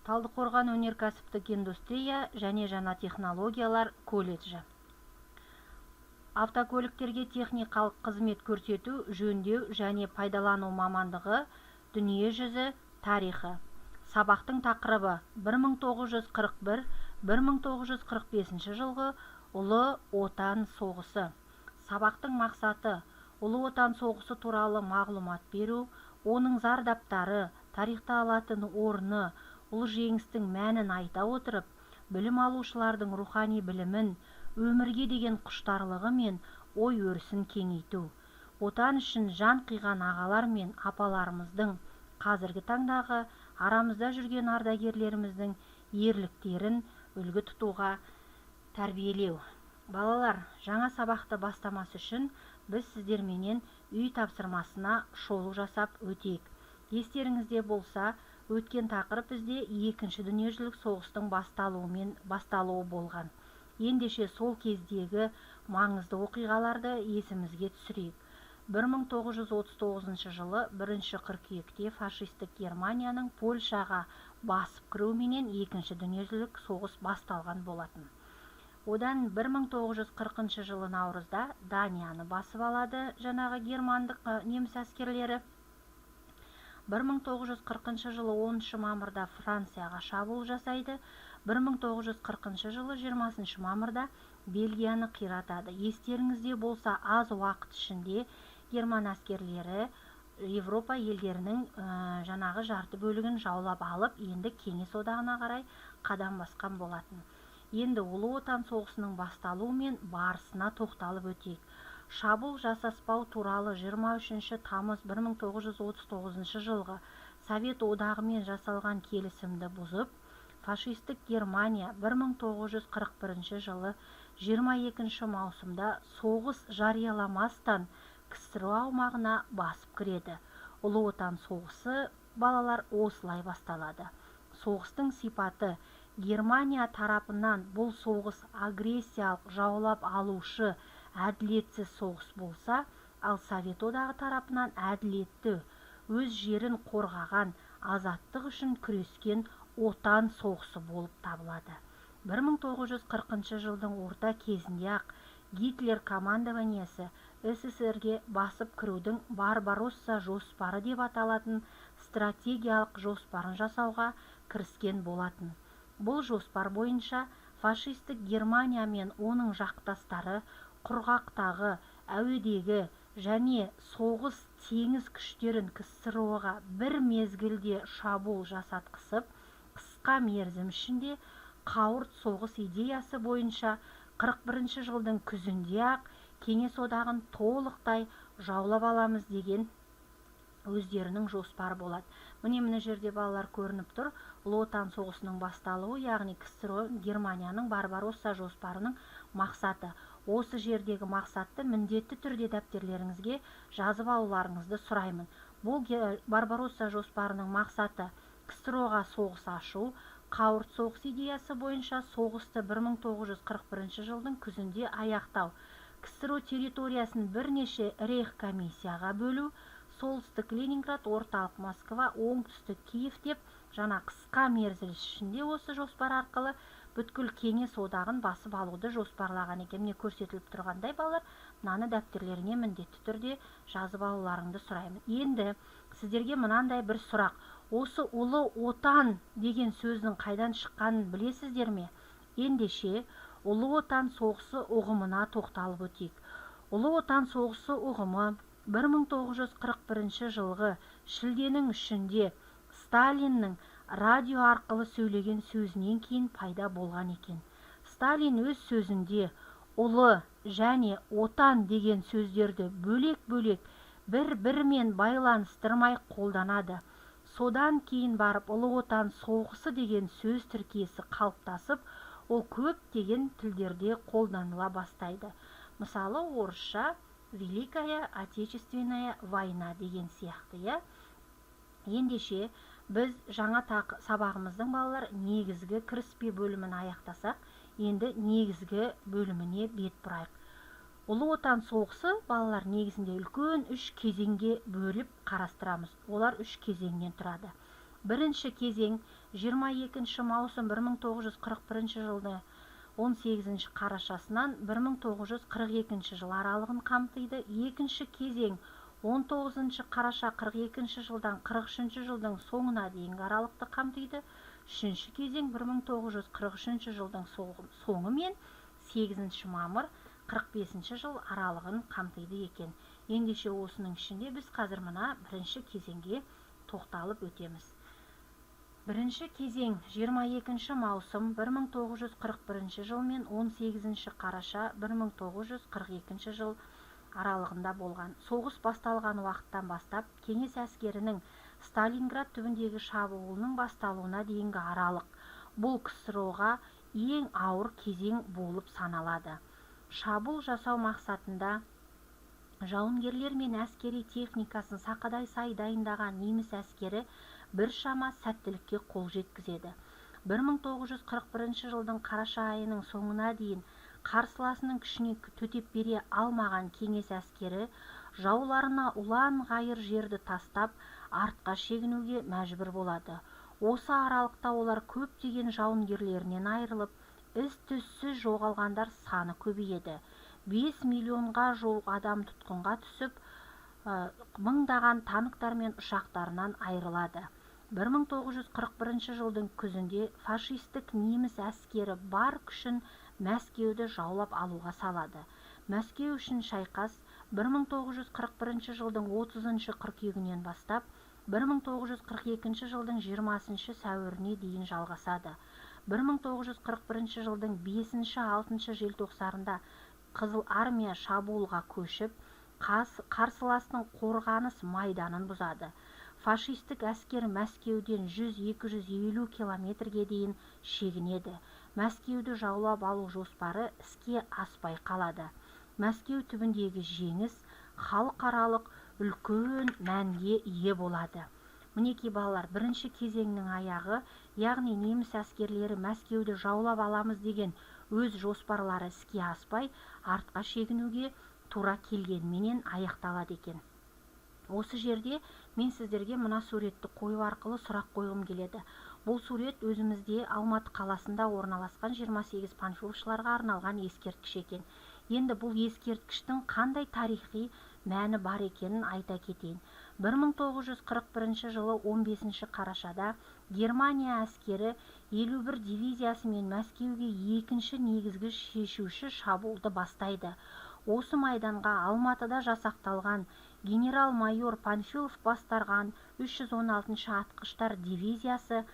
Талдықорған өнеркәсіптік индустрия және жаңа технологиялар колледжі. Автокөліктерге техникалық қызмет көрсету, жөндеу және пайдалану мамандығы, дүниежүзі тарихы. Сабақтың тақырыбы: 1941-1945 жылғы Ұлы Отан соғысы. Сабақтың мақсаты: Ұлы Отан соғысы туралы мағлұмат беру, оның зардаптары, тарихта алатын орны, ұлы жеңістің мәнін айта отырып, білім алушылардың рухани білімін, өмірге деген құштарлығы мен ой-өрісін кеңейту, Отан үшін жан қиған ағалар мен апаларымыздың, қазіргі таңдағы арамызда жүрген ардагерлеріміздің ерліктерін үлгі тұтуға тәрбиелеу. Балалар, жаңа сабақты бастамас үшін біз сіздерменен үй тапсырмасына шолу жасап өтейік. Естеріңізде болса, өткен тақырып бізде Екінші дүниежүзілік соғыстың басталуымен басталуы болған. Ендеше сол кездегі маңызды оқиғаларды есімізге түсірейік. 1939 жылы 1 қыркүйекте фашистік Германияның Польшаға басып кіруіменен Екінші дүниежүзілік соғыс басталған болатын. Одан 1940 жылы наурызда Данияны басып алады жаңағы германдық неміс әскерлері. 1940 жылы 10 мамырда Францияға шабуыл жасайды. 1940 жылы 20 мамырда Бельгияны қиратады. Естеріңізде болса, аз уақыт ішінде герман әскерлері Европа елдерінің жаңағы жарты бөлігін жаулап алып, енді Кеңес Одағына қарай қадам басқан болатын. Енді Ұлы Отан соғысының басталуы мен барысына тоқталып өтейік. Шабуыл жасаспау туралы 23 тамыз 1939 жылғы Совет Одағымен жасалған келісімді бұзып, фашистік Германия 1941 жылы 22 маусымда соғыс жарияламастан КСРО аумағына басып кіреді. Ұлы Отан соғысы, балалар, осылай басталады. Соғыстың сипаты: Германия тарапынан бұл соғыс агрессиялық, жаулап алушы, әділетсіз соғыс болса, ал Совет Одағы тарапынан әділетті, өз жерін қорғаған, азаттық үшін күрескен Отан соғысы болып табылады. 1940 жылдың орта кезінде-ақ Гитлер командованиесі СССР-ге басып кірудің «Барбаросса жоспары» деп аталатын стратегиялық жоспарын жасауға кіріскен болатын. Бұл жоспар бойынша фашистік Германия мен оның жақтастары құрғақтағы, әуедегі және соғыс теңіз күштерін КСРО-ға бір мезгілде шабуыл жасатқысып, қысқа мерзім ішінде қауырт соғыс идеясы бойынша 41 жылдың күзінде-ақ Кеңес Одағын толықтай жаулап аламыз деген өздерінің жоспары болады. Міне, мына жерде, балалар, көрініп тұр Ұлы Отан соғысының басталуы, яғни КСРО, Германияның Барбаросса жоспарының мақсаты. Осы жердегі мақсатты міндетті түрде дәптерлеріңізге жазып алуларыңызды сұраймын. Бұл Барбаросса жоспарының мақсаты: КСРО-ға соғыс ашу, қауырт соғыс идеясы бойынша соғысты 1941 жылдың күзінде аяқтау, КСРО территориясын бірнеше рейх комиссияға бөлу: солтүстік Ленинград, орталық Москва, оңтүстік Киев деп, жаңа қысқа мерзім ішінде осы жоспар арқылы бүткіл Кеңес Одағын басып алуды жоспарлаған екен. Міне, көрсетіліп тұрғандай, балалар, мынаны дәптерлеріңе міндетті түрде жазып алуларыңды сұраймын. Енді сіздерге мынандай бір сұрақ: осы «Ұлы Отан» деген сөздің қайдан шыққанын білесіздер ме? Ендеше Ұлы Отан соғысы ұғымына тоқталып өтейік. Ұлы Отан соғысы ұғымы 1941 жылғы шілденің 3-інде Сталиннің радио арқылы сөйлеген сөзінен кейін пайда болған екен. Сталин өз сөзінде «ұлы» және «отан» деген сөздерді бөлек-бөлек, бір-бірімен байланыстырмай қолданады. Содан кейін барып «Ұлы Отан соғысы» деген сөз тіркесі қалыптасып, ол көптеген тілдерде қолданыла бастайды. Мысалы, орысша «Великая Отечественная война» деген сияқты, иә. Ендеше біз жаңа сабағымыздың, балалар, негізгі кіріспе бөлімін аяқтасақ, енді негізгі бөліміне бет бұрайық. Ұлы Отан соғысы, балалар, негізінде үлкен үш кезеңге бөліп қарастырамыз. Олар үш кезеңнен тұрады. Бірінші кезең 22 маусым 1941 жылды 18 қарашасынан 1942 жыл аралығын қамтиды. Екінші кезең 19 қараша 42 жылдан 43 жылдың соңына дейінгі аралықты қамтиды. Үшінші кезең 1943 жылдың соңы мен 8 мамыр 45 жыл аралығын қамтиды екен. Ендеше осының ішінде біз қазір мына бірінші кезеңге тоқталып өтеміз. Бірінші кезең 22 маусым 1941 жыл мен 18 қараша 1942 жыл аралығында болған. Соғыс басталған уақыттан бастап Кеңес әскерінің Сталинград түбіндегі шабуылының басталуына дейінгі аралық. Бұл КСРО-ға ең ауыр кезең болып саналады. Шабуыл жасау мақсатында жауынгерлер мен әскери техникасын сақадай сай дайындаған неміс әскері біршама сәттілікке қол жеткізеді. 1941 жылдың қараша айының соңына дейін қарсыласының күшіне төтеп бере алмаған Кеңес әскері жауларына ұлан-ғайыр жерді тастап, артқа шегінуге мәжбүр болады. Осы аралықта олар көптеген жауынгерлерінен айырылып, із-түзсіз жоғалғандар саны көбейеді. 5 миллионға жуық адам тұтқынға түсіп, мыңдаған танктар мен ұшақтарынан айырылады. 1941 жылдың күзінде фашистік неміс әскері бар күшін Мәскеуді жаулап алуға салады. Мәскеу үшін шайқас 1941 жылдың 30 қыркүйегінен бастап 1942 жылдың 20 сәуіріне дейін жалғасады. 1941 жылдың 5-6 желтоқсанында Қызыл армия шабуылға көшіп, қарсыластың қорғаныс майданын бұзады. Фашистік әскер Мәскеуден 100-250 километрге дейін шегінеді. Мәскеуді жаулап алу жоспары іске аспай қалады. Мәскеу түбіндегі жеңіс халықаралық үлкен мәнге ие болады. Мінекей балалар, бірінші кезеңнің аяғы, яғни неміс әскерлері Мәскеуді жаулап аламыз деген өз жоспарлары іске аспай, артқа шегінуге тура келгенменен аяқталады екен. Осы жерде мен сіздерге мына суретті қою арқылы сұрақ қойғым келеді. Бұл сурет өзімізде Алматы қаласында орналасқан 28 панфиловшыларға арналған ескерткіш екен. Енді бұл ескерткіштің қандай тарихи мәні бар екенін айта кетейін. 1941 жылы 15 қарашада Германия әскері 51 дивизиясымен Мәскеуге екінші негізгі шешуші шабуылды бастайды. Осы майданға Алматыда жасақталған генерал-майор Панфилов бастарған 316 атқыштар дивизиясы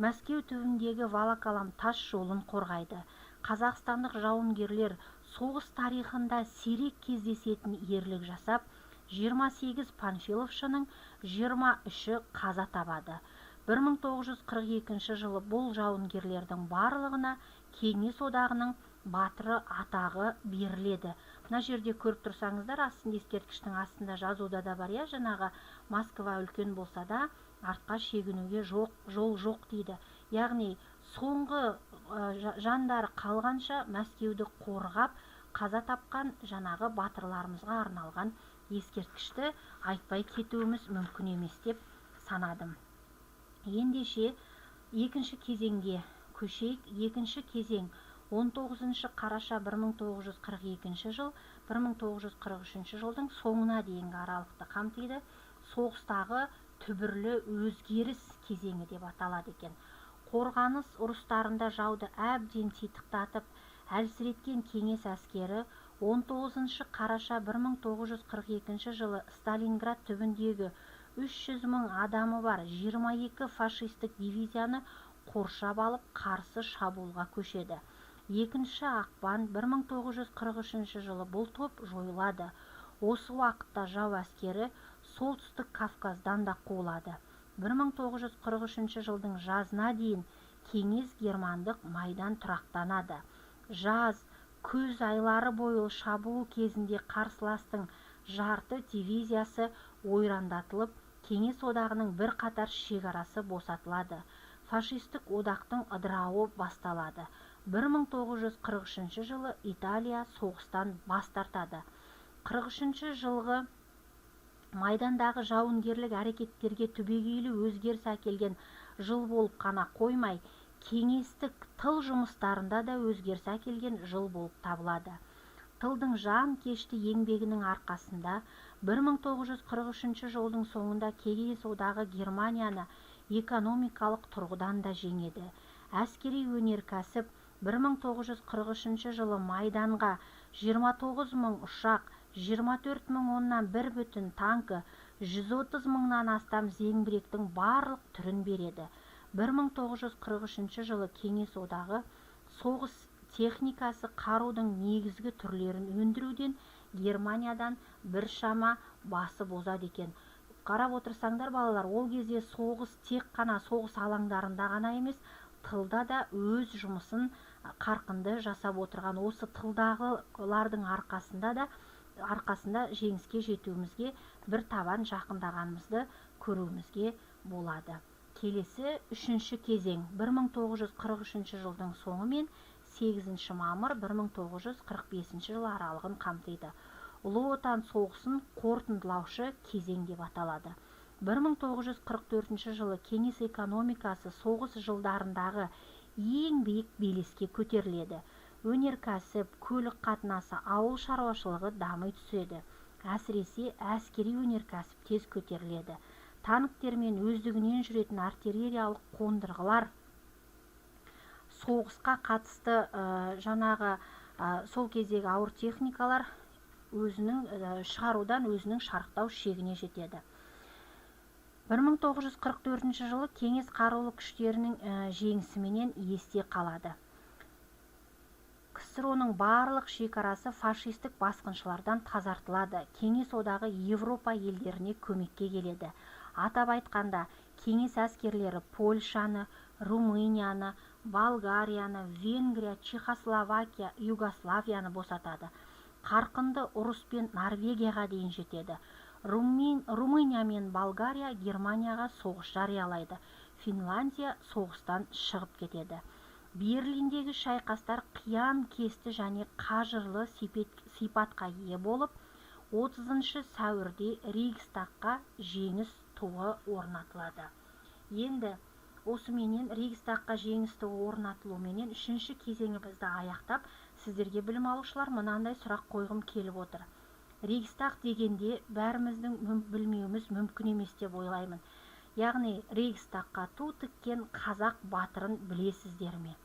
Мәскеу түбіндегі Волоколам тас жолын қорғайды. Қазақстандық жауынгерлер соғыс тарихында сирек кездесетін ерлік жасап, 28 панфиловшының 23-і қаза табады. 1942 жылы бұл жауынгерлердің барлығына Кеңес Одағының батыры атағы беріледі. Мына жерде көріп тұрсаңыздар, астында ескерткіштің астында жазуда да бар, я жаңағы Москва үлкен болса да артқа шегінуге жол жоқ дейді. Яғни соңғы жандары қалғанша Мәскеуді қорғап қаза тапқан жаңағы батырларымызға арналған ескерткішті айтпай кетуіміз мүмкін емес деп санадым. Ендеше екінші кезеңге көшейік. Екінші кезең 19 қараша 1942 жыл 1943 жылдың соңына дейінгі аралықты қамтиды. Соғыстағы түбірлі өзгеріс кезеңі деп аталады екен. Қорғаныс ұрыстарында жауды әбден титықтатып, әлсіреткен Кеңес әскері 19 қараша 1942 жылы Сталинград түбіндегі 300 мың адамы бар 22 фашистік дивизияны қоршап алып, қарсы шабуылға көшеді. 2 ақпан 1943 жылы бұл топ жойылады. Осы уақытта жау әскері Солтүстік Кавказдан да қуылады. 1943 жылдың жазына дейін кеңес-германдық майдан тұрақтанады. Жаз, күз айлары бойы шабуыл кезінде қарсыластың жарты дивизиясы ойрандатылып, Кеңес Одағының бірқатар шекарасы босатылады. Фашистік одақтың ыдырауы басталады. 1943 жылы Италия соғыстан бас тартады. 43 жылғы Майдандағы жауынгерлік әрекеттерге түбегейлі өзгеріс әкелген жыл болып қана қоймай, кеңестік тыл жұмыстарында да өзгеріс әкелген жыл болып табылады. Тылдың жанкешті еңбегінің арқасында 1943 жылдың соңында Кеңес Одағы Германияны экономикалық тұрғыдан да жеңеді. Әскери өнеркәсіп 1943 жылы майданға 29 мың ұшақ, 24 мың оннан бір бүтін танкі, 130 мыңнан астам зеңбіректің барлық түрін береді. 1943 жылы Кеңес Одағы соғыс техникасы қарудың негізгі түрлерін өндіруден Германиядан біршама басып озады екен. Қарап отырсаңдар, балалар, ол кезде соғыс тек қана соғыс алаңдарында ғана емес, тылда да өз жұмысын қарқынды жасап отырған. Осы тылдағылардың арқасында жеңіске жетуімізге бір табан жақындағанымызды көруімізге болады. Келесі үшінші кезең 1943 жылдың соңы мен 8 мамыр 1945 жыл аралығын қамтиды. Ұлы Отан соғысын қорытындылаушы кезең деп аталады. 1944 жылы кеңес экономикасы соғыс жылдарындағы ең биік белеске көтеріледі. Өнеркәсіп, көлік қатынасы, ауыл шаруашылығы дами түседі. Әсіресе әскери өнеркәсіп тез көтеріледі. Танктер мен өздігінен жүретін артиллериялық қондырғылар, соғысқа қатысты жаңағы сол кездегі ауыр техникалар өзінің шығарудан өзінің шарықтау шегіне жетеді. 1944 жылы Кеңес қарулы күштерінің жеңісіменен есте қалады. КСРО-ның барлық шекарасы фашистік басқыншылардан тазартылады. Кеңес Одағы Европа елдеріне көмекке келеді. Атап айтқанда, кеңес әскерлері Польшаны, Румынияны, Болгарияны, Венгрия, Чехословакия, Югославияны босатады. Қарқынды ұрыспен Норвегияға дейін жетеді. Румыния мен Болгария Германияға соғыс жариялайды. Финляндия соғыстан шығып кетеді. Берлиндегі шайқастар қиян-кесті және қажырлы сипатқа ие болып, 30 сәуірде Рейхстагқа жеңіс туы орнатылады. Енді осыменен, Рейхстагқа жеңіс туы орнатылуменен үшінші кезеңімізді аяқтап, сіздерге, білім алушылар, мынандай сұрақ қойғым келіп отыр. Рейхстаг дегенде бәріміздің білмеуіміз мүмкін емес деп ойлаймын. Яғни Рейхстагқа ту тіккен қазақ батырын білесіздер ме?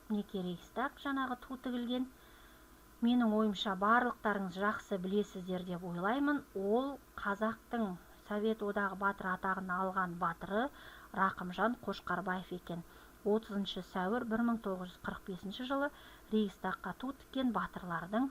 Мінекей, Рейхстаг, жаңағы ту тігілген. Менің ойымша, барлықтарыңыз жақсы білесіздер деп ойлаймын. Ол қазақтың Совет Одағы Батыры атағын алған батыры Рақымжан Қошқарбаев екен. 30 сәуір 1945 жылы Рейхстагқа ту тіккен батырлардың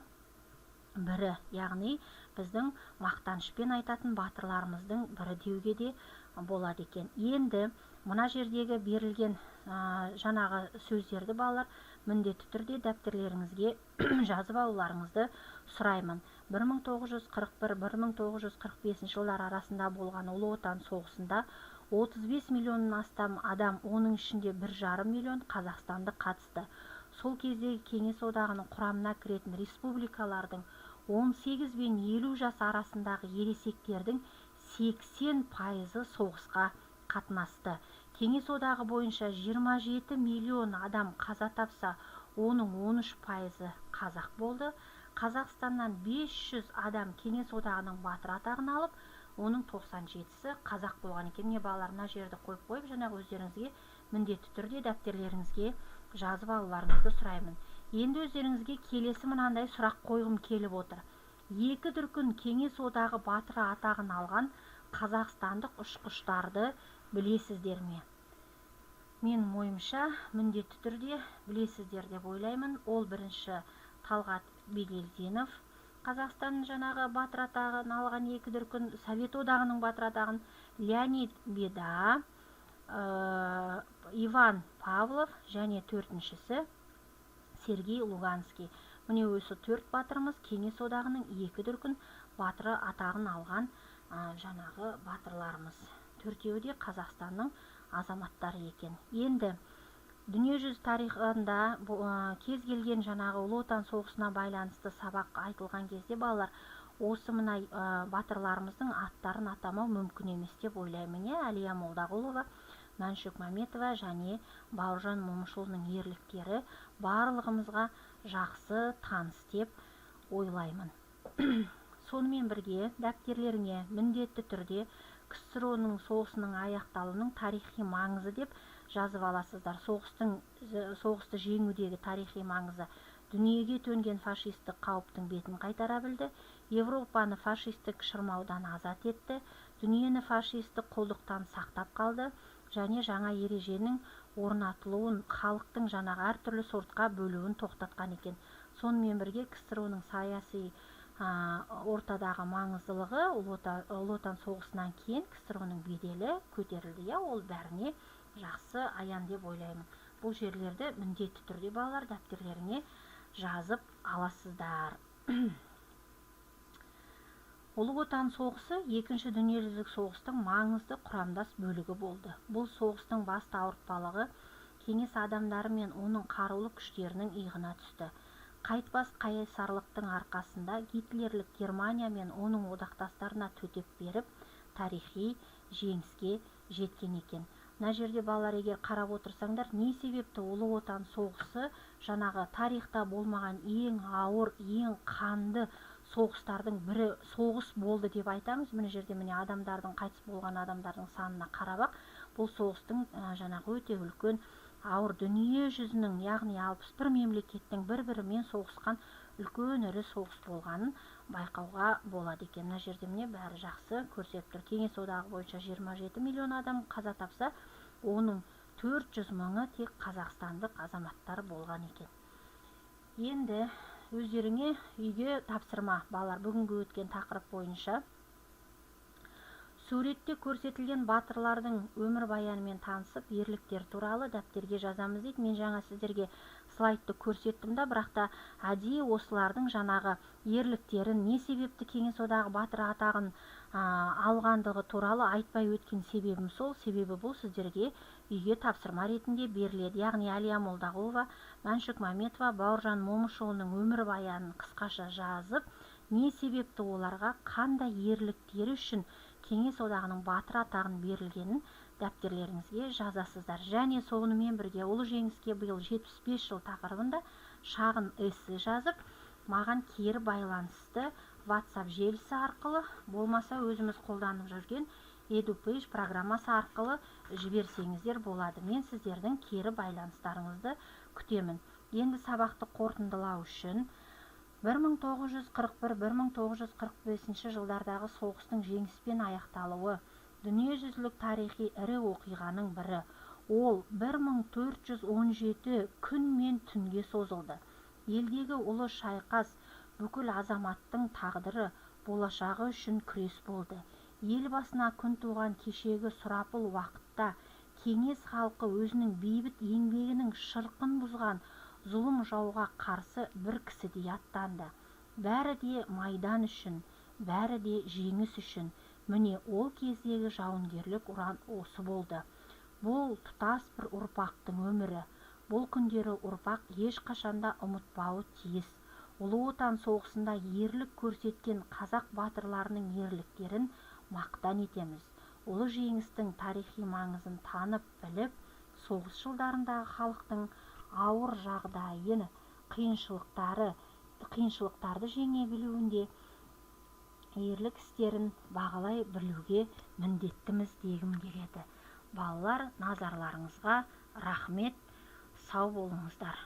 бірі, яғни біздің мақтанышпен айтатын батырларымыздың бірі деуге де болады екен. Енді мына жердегі берілген жаңағы сөздерді, балалар, міндетті түрде дәптерлеріңізге жазып алуларыңызды сұраймын. 1941-1945 жылдар арасында болған Ұлы Отан соғысында 35 миллионнан астам адам, оның ішінде 1,5 миллион қазақстандық қатысты. Сол кездегі Кеңес Одағының құрамына кіретін республикалардың 18 бен 50 жас арасындағы ересектердің 80%-ы соғысқа қатынасты. Кеңес Одағы бойынша 27 миллион адам қаза тапса, оның 13%-ы қазақ болды. Қазақстаннан 500 адам Кеңес Одағының Батыры атағын алып, оның 97-сі қазақ болған екен. Міне, балалар, мына жерді қойып қойып, жаңағы өздеріңізге міндетті түрде дәптерлеріңізге жазып алуларыңызды сұраймын. Енді өздеріңізге келесі мынандай сұрақ қойғым келіп отыр. Екі дүркін Кеңес Одағы Батыры атағын алған қазақстандық ұшқыштарды білесіздер ме? Менің ойымша, міндетті түрде білесіздер деп ойлаймын. Ол бірінші Талғат Бегелдинов, Қазақстан жаңағы Батыр атағын алған, екі дүркін Совет Одағының Батыры атағын, Леонид Беда, Иван Павлов және төртіншісі Сергей Луганский. Міне, осы төрт батырымыз Кеңес Одағының екі дүркін Батыры атағын алған жаңағы батырларымыз. Төртеуі де Қазақстанның азаматтары екен. Енді дүниежүзі тарихында кез келген жаңағы Ұлы Отан соғысына байланысты сабақ айтылған кезде, балалар, Осы мына батырларымыздың аттарын атамау мүмкін емес деп ойлаймын. Иә, Әлия Молдағұлова, Мәншүк Мәметова және Бауыржан Момышұлының ерліктері барлығымызға жақсы таныс деп ойлаймын. Сонымен бірге дәптерлеріңе міндетті түрде КСРО-ның соғысының аяқталуының тарихи маңызы деп жазып аласыздар. Соғысты жеңудегі тарихи маңызы: дүниеге төнген фашистік қауіптің бетін қайтара білді, Европаны фашистік шырмаудан азат етті, дүниені фашистік құлдықтан сақтап қалды және жаңа ереженің орнатылуын, халықтың жаңағы әртүрлі сортқа бөлуін тоқтатқан екен. Сонымен бірге КСРО-ның саяси ортадағы маңыздылығы: Ұлы Отан соғысынан кейін КСРО-ның беделі көтерілді. Иә, ол бәріне жақсы аян деп ойлаймын. Бұл жерлерді міндетті түрде, балалар, дәптерлеріңе жазып аласыздар. Ұлы Отан соғысы Екінші дүниежүзілік соғыстың маңызды құрамдас бөлігі болды. Бұл соғыстың басты ауыртпалығы кеңес адамдары мен оның қарулы күштерінің иығына түсті. Қайтпас қайсарлықтың арқасында гитлерлік Германия мен оның одақтастарына төтеп беріп, тарихи жеңіске жеткен екен. Мына жерде, балалар, егер қарап отырсаңдар, не себепті Ұлы Отан соғысы жаңағы тарихта болмаған ең ауыр, ең қанды соғыстардың бірі соғыс болды деп айтамыз? Мына жерде, міне, адамдардың, қайтыс болған адамдардың санына қарап ақ бұл соғыстың жаңағы өте үлкен, ауыр, дүние жүзінің, яғни 61 мемлекеттің бір бірімен соғысқан үлкен ірі соғыс болғанын байқауға болады екен. Мына жерде, міне, бәрі жақсы көрсетіп тұр. Кеңес Одағы бойынша 27 миллион адам қаза тапса, оның 400 мыңы тек қазақстандық азаматтар болған екен. Енді өздеріңе үйге тапсырма, балалар. Бүгінгі өткен тақырып бойынша суретте көрсетілген батырлардың өмірбаянымен танысып, ерліктері туралы дәптерге жазамыз дейді. Мен жаңа сіздерге слайдты көрсеттім да, бірақ та әдейі осылардың жаңағы ерліктерін, не себепті Кеңес Одағы батыры атағын алғандығы туралы айтпай өткен себебім сол, себебі бұл сіздерге үйге тапсырма ретінде беріледі. Яғни Әлия Молдағұлова, Мәншүк Мәметова, Бауыржан Момышұлының өмірбаянын қысқаша жазып, не себепті оларға, қандай ерліктері үшін Кеңес Одағының батыры атағын берілгенін дәптерлеріңізге жазасыздар. Және сонымен бірге «Ұлы жеңіске биыл 75 жыл» тақырыбында шағын эссе жазып, маған кері байланысты WhatsApp желісі арқылы, болмаса өзіміз қолданып жүрген EduPage программасы арқылы жіберсеңіздер болады. Мен сіздердің кері байланыстарыңызды күтемін. Енді сабақты қорытындылау үшін: 1941-1945 жылдардағы соғыстың жеңіспен аяқталуы дүниежүзілік тарихи ірі оқиғаның бірі. Ол 1417 күн мен түнге созылды. Елдегі ұлы шайқас бүкіл азаматтың тағдыры, болашағы үшін күрес болды. Ел басына күн туған кешегі сұрапыл уақытта кеңес халқы өзінің бейбіт еңбегінің шырқын бұзған зұлым жауға қарсы бір кісідей аттанды. Бәрі де майдан үшін, бәрі де жеңіс үшін! Міне, ол кездегі жауынгерлік ұран осы болды. Бұл тұтас бір ұрпақтың өмірі. Бұл күндері ұрпақ ешқашанда ұмытпауы тиіс. Ұлы Отан соғысында ерлік көрсеткен қазақ батырларының ерліктерін мақтан етеміз. Ұлы жеңістің тарихи маңызын танып біліп, соғыс жылдарындағы халықтың ауыр жағдайын, қиыншылықтарды жеңе білуінде ерлік істерін бағалай білуге міндеттіміз дегім келеді. Балалар, назарларыңызға рахмет, сау болыңыздар.